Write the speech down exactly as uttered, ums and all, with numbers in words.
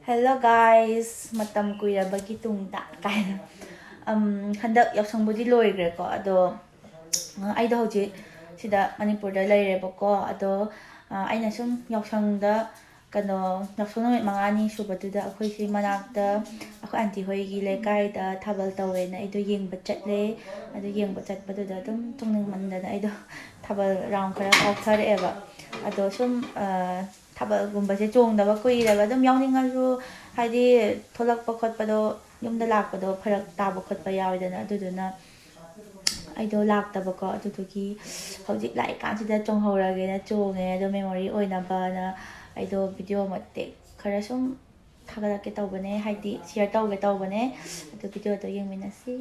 Hello guys, ꯃꯇꯝ ꯀꯨꯏꯔꯕꯒꯤ ꯇꯨꯡꯗ ꯀꯥꯏꯅ꯫ ꯑꯝ, ꯍꯟꯗꯛ ꯌꯥꯎꯁꯪꯕꯨꯗꯤ ꯂꯣꯏꯈ꯭ꯔꯦꯀꯣ, ꯑꯗꯣ, ꯑ, ꯑꯩꯗꯣ ꯍꯧꯖꯤꯛ ꯁꯤꯗ ꯃꯅꯤꯄꯨꯔꯗ ꯂꯩꯔꯦꯕꯀꯣ꯫ ꯑꯗꯣ, ꯑ, ꯑꯩꯅ ꯁꯨꯝ ꯌꯥꯎꯁꯪꯗ, ꯀꯩꯅꯣ, ꯌꯥꯎꯁꯪ ꯅꯨꯃꯤꯠ ꯃꯉꯥꯅꯤ ꯁꯨꯕꯗꯨꯗ ꯑꯩꯈꯣꯏ ꯁꯤ ꯃꯅꯥꯛꯇ ꯑꯩꯈꯣꯏ ꯑꯟꯇꯤ ꯍꯣꯏꯒꯤ ꯂꯩꯀꯥꯏꯗ ꯊꯥꯕꯜ ꯇꯧꯋꯦꯅ ꯑꯩꯗꯣ ꯌꯦꯡꯕ ꯆꯠꯂꯦ꯫ ꯑꯗꯨ ꯌꯦꯡꯕ ꯆꯠꯄꯗꯨꯗ ꯑꯗꯨꯝ ꯇꯨꯝꯅꯤꯡꯃꯟꯗꯅ ꯑꯩꯗꯣ ꯊꯥꯕꯜ ꯔꯥꯎꯟ ꯈꯔ ꯀꯥꯎꯊꯔꯛꯑꯦꯕ꯫ ꯑꯗꯣ ꯁꯨꯝ, ꯑ, ꯊꯥꯕꯜꯒꯨꯝꯕꯁꯦ ꯆꯣꯡꯗꯕ ꯀꯨꯏꯔꯦꯕ꯫ ꯑꯗꯨꯝ ꯌꯥꯎꯅꯤꯡꯉꯁꯨ, ꯍꯥꯏꯗꯤ, ꯊꯣꯛꯂꯛꯄ ꯈꯣꯠꯄꯗꯣ, ꯌꯨꯝꯗ ꯂꯥꯛꯄꯗꯣ ꯐꯔꯛ ꯇꯥꯕ ꯈꯣꯠꯄ ꯌꯥꯎꯋꯦꯗꯅ, ꯑꯗꯨꯗꯨꯅ ꯑꯩꯗꯣ ꯂꯥꯛꯇꯕꯀꯣ꯫ ꯑꯗꯨꯗꯨꯒꯤ ꯍꯧꯖꯤꯛ ꯂꯥꯛꯏꯀꯥꯟꯁꯤꯗ ꯆꯣꯡꯍꯧꯔꯒꯦꯅ ꯆꯣꯡꯉꯦ꯫ ꯑꯗꯣ ꯃꯦꯃꯣꯔꯤ ꯑꯣꯏꯅꯕꯅ ꯑꯩꯗꯣ ꯚꯤꯗꯤꯑꯣ ꯃꯇꯦꯛ ꯈꯔ ꯁꯨꯝ ꯊꯥꯒꯠꯂꯛꯀꯦ ꯇꯧꯕꯅꯦ, ꯍꯥꯏꯗꯤ ꯁꯤꯌꯔ ꯇꯧꯒꯦ ꯇꯧꯕꯅꯦ꯫ ꯑꯗꯨ ꯚꯤꯗꯤꯑꯣꯗꯣ ꯌꯦꯡꯃꯤꯟꯅꯁꯤ꯫